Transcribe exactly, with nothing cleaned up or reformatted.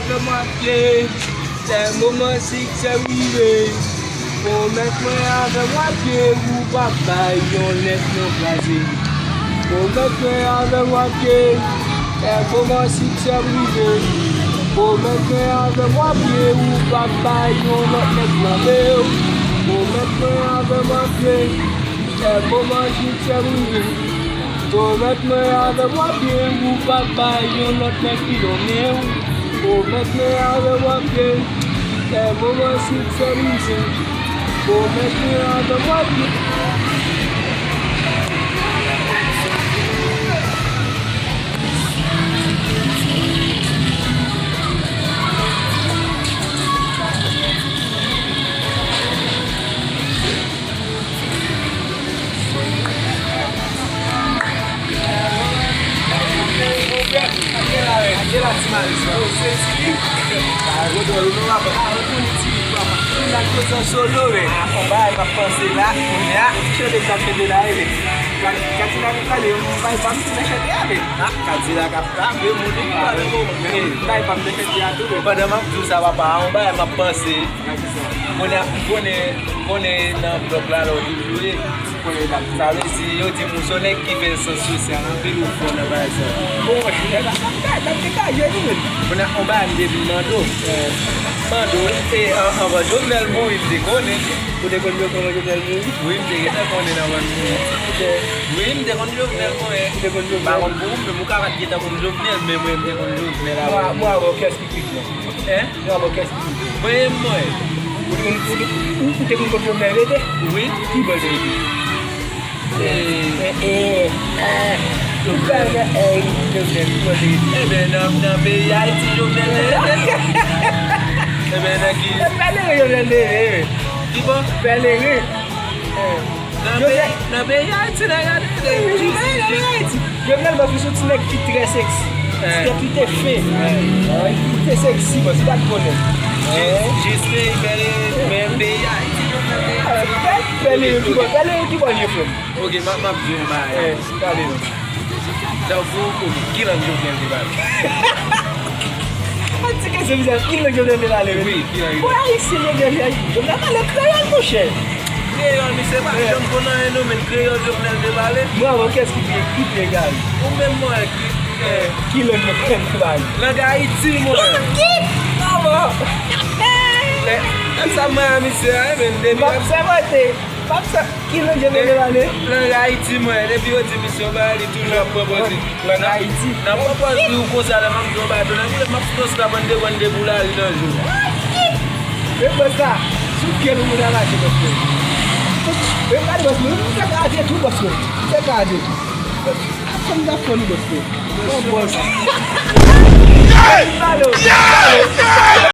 Avè m w ap ye, lè moman siksè rive. Pwomèt mwen avè m w ap ye, ou p ap bay yon nèg non kraze. Pwomèt mwen avè m w ap ye, lè moman siksè rive. Pwomèt mwen avè m w ap ye, ou p ap bay yon lòt nèg flanbe w. Pwomèt mwen avè m w ap ye, lè moman siksè rive. Pwomèt mwen avè m w ap ye, ou p ap bay yon lòt nèg ki donnen w. Pwomèt mwen avè m w ap ye, lè moman siksè rive. Pwomèt mwen avè m w ap ye. Pandan m ap di w sa, papa, yon bagay m ap panse. Konnen, konnen, konnen nan blòk la, lè w toujou ye. Sa vle di, yo di m ou se yon nèg ki fè sans sosyal anpil, ou fò nan bagay sa. Bon, monchè, nèg la, sa m ta, sa m te ka jwe li menm. Konnen, yon bagay m te vin mande w. Mande w, e, an, anvan Jovenel mouri, m te konnen. Ou te konn Jovenel, anvan Jovenel mouri? Wi, m te gentan konnen l anvan l mouri. Wi, m te konn Jovenel, mwen. Ou te konn Jovenel? M pa konn pou ou, men ou ka pa t gentan konn Jovenel, men mwen, m te konn Jovenel avan. Mwen, mwen avè w, kiyès ki pi gran? Hein? Mwen avè w, kiyès ki pi gran? Mwen menm, mwen. Ou te konn, ou, ou, ou te konn kot Jovenel rete? Wi. Ki bò l te rete? Eh, eh, eh, eh. Ou ka wè, eh, Jovenel, ki bò l te rete? Ebyen, nan, nan peyi Ayiti, Jovenel te rete. Ebyen, nan ki... Pè Lere Jovenel te rete. Ki bò? Pè Lere. Eh. Nan peyi, nan peyi Ayiti, nèg la te rete. Jovenel rete Ayiti. Jovenel, bòs, li se yon ti nèg ki trè seksi. Ti tèt li te fen. Li te seksi, bòs, li pa t konnen. Jis, jis peyi, men peyi Ayiti, Jovenel te rete. Pè, Pè Lere, ki bò, Pè Lere, ki bò l ye, frè m? Ok, m ap, m ap di w yon bagay. Eh, pale non. Tankou, ok, ki lang Jovenel te pale? An ti kesyon, mizè, ki lang Jovenel te pale, wi? Wi, ki lang. Bon, ayisyen, Jovenel, Jovenel pale kreyòl, monchè. Kreyòl, misye pa janm konn anyen, non, men kreyòl Jovenel te pale. Bravo, kiyès ki pi, ki pi egare? Ou menm, mwen, ki, eh, ki lang Jovenel te pale? Lang Ayiti, mwen. Lang ki? Bravo. Eh, sa mwen a misye a, men depi... M ap sèmante. M ap sè-, ki lang Jovenel te pale? Lang Ayiti, mwen. Depi yo di misye yon bagay, li toujou ap pran pòz li. Lang Ayiti. Nan pran pòz li ou konsa, lè m ap di yon bagay, nan koulè m ap fè sa bande, bande boulari nan jou. Men bòs la, sou pye nou moun a mache, bòs mwen. Men gade bòs mwen, m fè kraze tou, bòs mwen. M fè kraze. Ap fè m ta fè nou, bòs mwen. Bon, bòs. Hey! Hey!